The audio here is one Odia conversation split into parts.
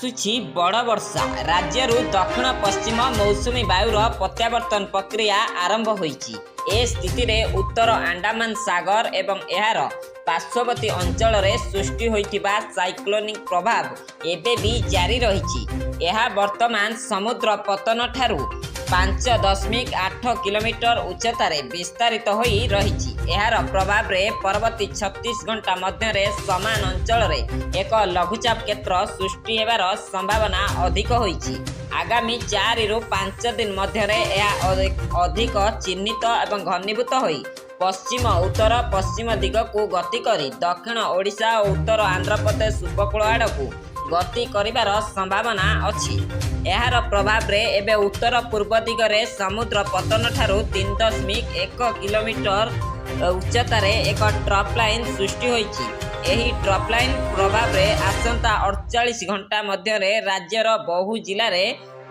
ଆସୁଛି ବଡ଼ ବର୍ଷା। ରାଜ୍ୟରୁ ଦକ୍ଷିଣ ପଶ୍ଚିମ ମୌସୁମୀ ବାୟୁର ପ୍ରତ୍ୟାବର୍ତ୍ତନ ପ୍ରକ୍ରିୟା ଆରମ୍ଭ ହୋଇଛି। ଏ ସ୍ଥିତିରେ ଉତ୍ତର ଆଣ୍ଡାମାନ ସାଗର ଏବଂ ଏହାର ପାର୍ଶ୍ୱବର୍ତ୍ତୀ ଅଞ୍ଚଳରେ ସୃଷ୍ଟି ହୋଇଥିବା ସାଇକ୍ଲୋନିକ୍ ପ୍ରଭାବ ଏବେ ବି ଜାରି ରହିଛି। ଏହା ବର୍ତ୍ତମାନ ସମୁଦ୍ର ପତ୍ତନଠାରୁ 5.8 କିଲୋମିଟର ଉଚ୍ଚତାରେ ବିସ୍ତାରିତ ହୋଇ ରହିଛି। ଏହାର ପ୍ରଭାବରେ ପରବର୍ତ୍ତୀ 36 ଘଣ୍ଟା ମଧ୍ୟରେ ସମାନ ଅଞ୍ଚଳରେ ଏକ ଲଘୁଚାପ କ୍ଷେତ୍ର ସୃଷ୍ଟି ହେବାର ସମ୍ଭାବନା ଅଧିକ ହୋଇଛି। ଆଗାମୀ 4ରୁ 5 ଦିନ ମଧ୍ୟରେ ଏହା ଅଧିକ ଚିହ୍ନିତ ଏବଂ ଘନୀଭୂତ ହୋଇ ପଶ୍ଚିମ ଉତ୍ତର ପଶ୍ଚିମ ଦିଗକୁ ଗତି କରି ଦକ୍ଷିଣ ଓଡ଼ିଶା ଓ ଉତ୍ତର ଆନ୍ଧ୍ରପ୍ରଦେଶ ଉପକୂଳ ଆଡ଼କୁ ଗତି କରିବାର ସମ୍ଭାବନା ଅଛି। ଏହାର ପ୍ରଭାବରେ ଏବେ ଉତ୍ତର ପୂର୍ବ ଦିଗରେ ସମୁଦ୍ର ପତ୍ତନଠାରୁ 3.1 କିଲୋମିଟର ଉଚ୍ଚତାରେ ଏକ ଟ୍ରପ୍ ଲାଇନ୍ ସୃଷ୍ଟି ହୋଇଛି। ଏହି ଟ୍ରପ୍ ଲାଇନ୍ ପ୍ରଭାବରେ ଆସନ୍ତା 48 ଘଣ୍ଟା ମଧ୍ୟରେ ରାଜ୍ୟର ବହୁ ଜିଲ୍ଲାରେ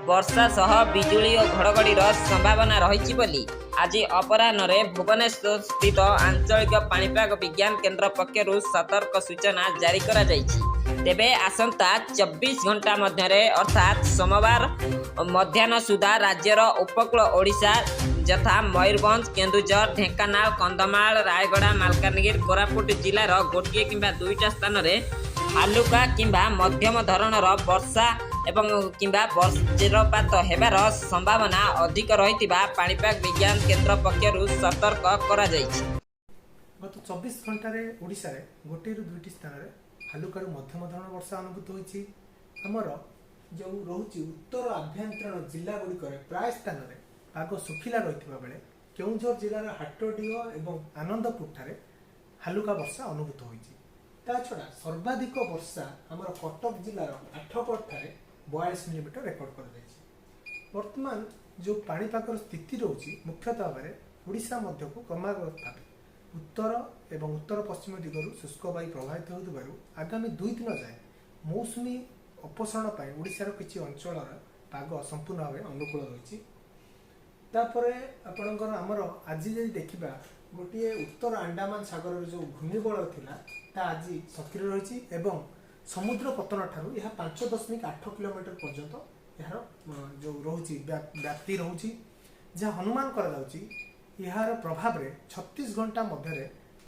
ବର୍ଷା ସହ ବିଜୁଳି ଓ ଘଡ଼ଘଡ଼ିର ସମ୍ଭାବନା ରହିଛି ବୋଲି ଆଜି ଅପରାହ୍ନରେ ଭୁବନେଶ୍ୱର ସ୍ଥିତ ଆଞ୍ଚଳିକ ପାଣିପାଗ ବିଜ୍ଞାନ କେନ୍ଦ୍ର ପକ୍ଷରୁ ସତର୍କ ସୂଚନା ଜାରି କରାଯାଇଛି। ତେବେ ଆସନ୍ତା 24 ଘଣ୍ଟା ମଧ୍ୟରେ, ଅର୍ଥାତ୍ ସୋମବାର ମଧ୍ୟାହ୍ନ ସୁଦ୍ଧା ରାଜ୍ୟର ଉପକୂଳ ଓଡ଼ିଶା ଯଥା ମୟୂରଭଞ୍ଜ, କେନ୍ଦୁଝର, ଢେଙ୍କାନାଳ, କନ୍ଧମାଳ, ରାୟଗଡ଼ା, ମାଲକାନଗିରି, କୋରାପୁଟ ଜିଲ୍ଲାର ଗୋଟିଏ କିମ୍ବା ଦୁଇଟା ସ୍ଥାନରେ ହାଲୁକା କିମ୍ବା ମଧ୍ୟମ ଧରଣର ବର୍ଷା ଏବଂ କିମ୍ବା ବଜ୍ରପାତ ହେବାର ସମ୍ଭାବନା ଅଧିକ ରହିଥିବା ପାଣିପାଗ ବିଜ୍ଞାନ କେନ୍ଦ୍ର ପକ୍ଷରୁ ସତର୍କ କରାଯାଇଛି। ଗତ 24 ଘଣ୍ଟାରେ ଓଡ଼ିଶାରେ ଗୋଟିଏରୁ ଦୁଇଟି ସ୍ଥାନରେ ହାଲୁକାରୁ ମଧ୍ୟମ ଧରଣର ବର୍ଷା ଅନୁଭୂତ ହୋଇଛି। ଆମର ଯେଉଁ ରହୁଛି ଉତ୍ତର ଆଭ୍ୟନ୍ତରୀଣ ଜିଲ୍ଲା ଗୁଡ଼ିକରେ ପ୍ରାୟ ସ୍ଥାନରେ ପାଗ ଶୁଖିଲା ରହିଥିବା ବେଳେ କେଉଁଝର ଜିଲ୍ଲାର ହାଟଡିହ ଏବଂ ଆନନ୍ଦପୁରଠାରେ ହାଲୁକା ବର୍ଷା ଅନୁଭୂତ ହୋଇଛି। ତା ଛଡ଼ା ସର୍ବାଧିକ ବର୍ଷା ଆମର କଟକ ଜିଲ୍ଲାର ଆଠଗଡ଼ଠାରେ 42 ମିଲିମିଟର ରେକର୍ଡ କରାଯାଇଛି। ବର୍ତ୍ତମାନ ଯେଉଁ ପାଣିପାଗର ସ୍ଥିତି ରହୁଛି, ମୁଖ୍ୟତଃ ଭାବରେ ଓଡ଼ିଶା ମଧ୍ୟକୁ କ୍ରମାଗତ ଭାବେ ଉତ୍ତର ଏବଂ ଉତ୍ତର ପଶ୍ଚିମ ଦିଗରୁ ଶୁଷ୍କ ବାୟୁ ପ୍ରବାହିତ ହେଉଥିବାରୁ ଆଗାମୀ 2 ଦିନ ଯାଏଁ ମୌସୁମୀ ଅପସାରଣ ପାଇଁ ଓଡ଼ିଶାର କିଛି ଅଞ୍ଚଳର ପାଗ ସମ୍ପୂର୍ଣ୍ଣ ଭାବେ ଅନୁକୂଳ ରହିଛି। ତାପରେ ଆପଣଙ୍କର ଆମର ଆଜି ଯଦି ଦେଖିବା, ଗୋଟିଏ ଉତ୍ତର ଆଣ୍ଡାମାନ ସାଗରରେ ଯେଉଁ ଘୂର୍ଣ୍ଣିବଳୟ ଥିଲା, ତା ଆଜି ସକ୍ରିୟ ରହିଛି ଏବଂ ସମୁଦ୍ର ପତ୍ତନ ଠାରୁ ଏହା 5.8 କିଲୋମିଟର ପର୍ଯ୍ୟନ୍ତ ଏହାର ଯେଉଁ ରହୁଛି ବ୍ୟାପ୍ତି ରହୁଛି, ଯାହା ଅନୁମାନ କରାଯାଉଛି ଏହାର ପ୍ରଭାବରେ 36 ଘଣ୍ଟା ମଧ୍ୟରେ